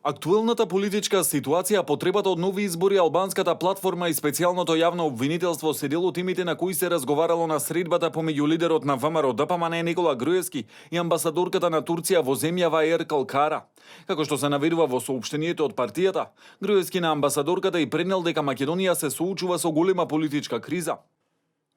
Актуелната политичка ситуација, потребата од нови избори, албанската платформа и специјалното јавно обвинителство се дел од темите на кои се разговарало на средбата помеѓу лидерот на ВМРО ДПМН Никола Груевски и амбасадорката на Турција во земјава Еркал Кара. Како што се наведува во соопштението од партијата, Груевски на амбасадорката и преднел дека Македонија се соочува со голема политичка криза.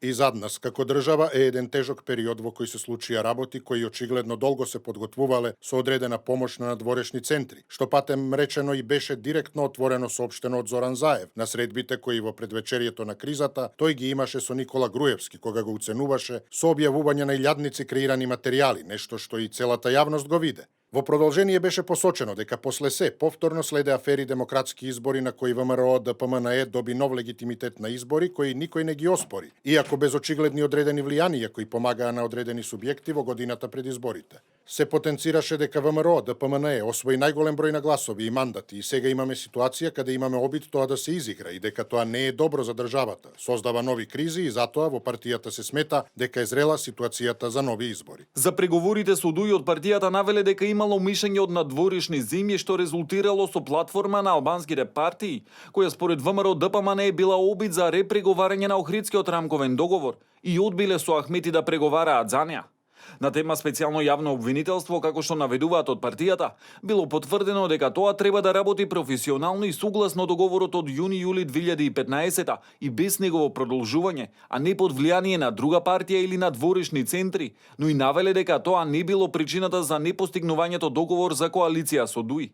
И зад нас, како држава, е еден тежок период во кој се случија работи кои очигледно долго се подготвувале со одредена помош на надворешни центри, што патем речено и беше директно отворено соопштено од Зоран Заев на средбите кои во предвечерието на кризата тој ги имаше со Никола Груевски, кога го уценуваше со објавување на илјадници креирани материјали, нешто што и целата јавност го виде. Во продолжение беше посочено дека после се повторно следе афери демократски избори на кои ВМРО ДПМНЕ доби нов легитимитет на избори кои никој не ги оспори, иако без очигледни одредени влијанија кои помагаа на одредени субјекти во годината пред изборите. Се потенцираше дека ВМРО ДПМНЕ освои најголем број на гласови и мандати и сега имаме ситуација каде имаме обид тоа да се изигра и дека тоа не е добро за државата, создава нови кризи и затоа во партијата се смета дека е зрела ситуацијата за нови избори. За преговорите со Дуј од партијата навеле дека имало мишење од надворешни земји што резултирало со платформа на албанските партии, која според ВМРО ДПМН била обид за репреговарање на Охридскиот рамковен договор и одбиле со Ахмети да преговараат за неа. На тема специјално јавно обвинителство, како што наведуваат од партијата, било потврдено дека тоа треба да работи професионално и согласно договорот од јуни-јули 2015 и без негово продолжување, а не под влијание на друга партија или на дворешни центри, но и навеле дека тоа не било причината за непостигнувањето договор за коалиција со Дуј.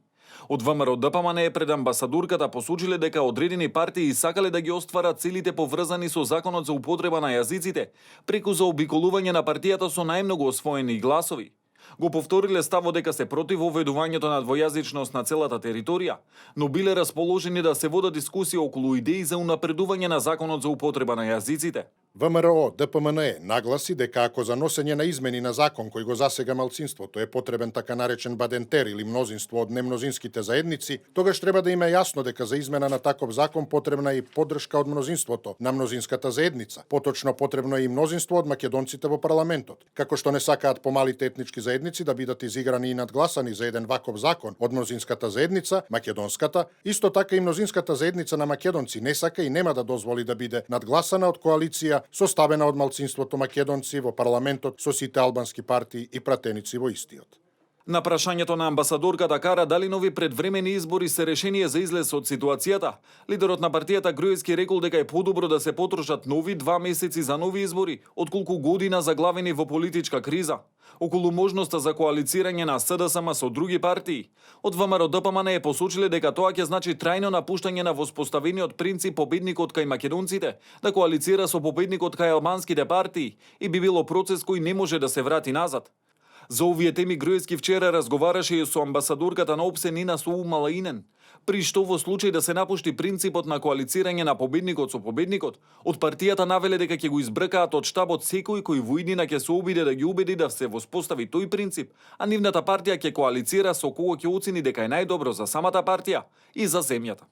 Од ВМРО ДПМН пред амбасадорката посочиле дека одредени партии сакале да ги остварат целите поврзани со законот за употреба на јазиците, преку заобиколување на партијата со најмногу освоени гласови. Го повториле ставот дека се против оведувањето на двојазичност на целата територија, но биле расположени да се вода дискусија околу идеи за унапредување на законот за употреба на јазиците. ВМРО ДПМНЕ нагласи дека ако за носење на измени на закон кој го засега малцинството е потребен така наречен бадентер или мнозинство од немнозинските заедници, тогаш треба да има јасно дека за измена на таков закон потребна е и поддршка од мнозинството на мнозинската заедница. Поточно потребно е и мнозинство од македонците во парламентот. Како што не сакаат помалите етнички заедници да бидат изиграни и надгласани за еден ваков закон од мнозинската заедница, македонската, исто така и мнозинската заедница на македонци не сака и нема да дозволи да биде надгласана од коалиција составена од малцинството македонци во парламентот со сите албански партии и пратеници во истиот. На прашањето на амбасадорката Кара дали нови предвремени избори се решение за излез од ситуацијата, лидерот на партијата Груевски рекол дека е подобро да се потрошат нови 2 месеци за нови избори, отколку година заглавени во политичка криза. Околу можноста за коалицирање на СДСМ со други партии, од ВМРО ДПМН е посочиле дека тоа ќе значи трајно напуштање на воспоставениот принцип победникот кај македонците да коалицира со победникот кај албанските партии и би било процес кој не може да се врати назад. За овие теми Груевски вчера разговараше и со амбасадорката на ОПСЕ Нина Соумалаинен, при што во случај да се напушти принципот на коалицирање на победникот со победникот, од партијата навеле дека ќе го избркаат од штабот секој кој во иднина ќе се обиде да ги убеди да се воспостави тој принцип, а нивната партија ќе коалицира со кого ќе оцени дека е најдобро за самата партија и за земјата.